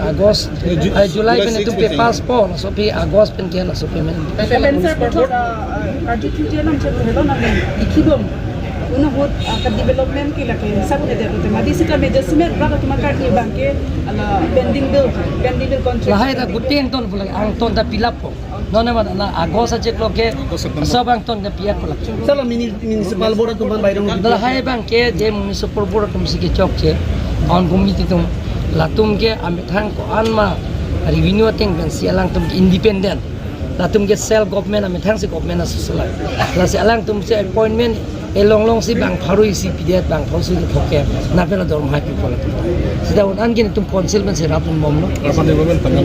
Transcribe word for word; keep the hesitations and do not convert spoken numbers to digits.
August, eh, July pen itum pay pass po, laso pen August pen ke laso payment. Pen sir, puthot, uh, karju thuji alam chepurelo nang ikhibom. Una ahut, uh, ka development ke lake sab ne dero te madi sita major cement rak atum akarni abang ke ala pending bill, pending bill contract. Lahai ta guteng ton pulak angton ta fill up po. Non amat la August achiklo ke August, September. Sab angton ke pi-et pulak. Sir, la mini-, municipal board atum aphan bairong. Lahai abang ke je municipal board atum si kechokche, town committee atum, latum ke amethang ko-an ma revenue ateng pensi alangtum ke independent. Latum ke self government amethang si government asoselang. Lasi alangtum si appointment elong long si bang pharo isi pidet bang pharo isi thoke. Lapen la dorma hai pi pulak. Sita un-an ke netum council pensi rap-un bomlo. Urban development tanggal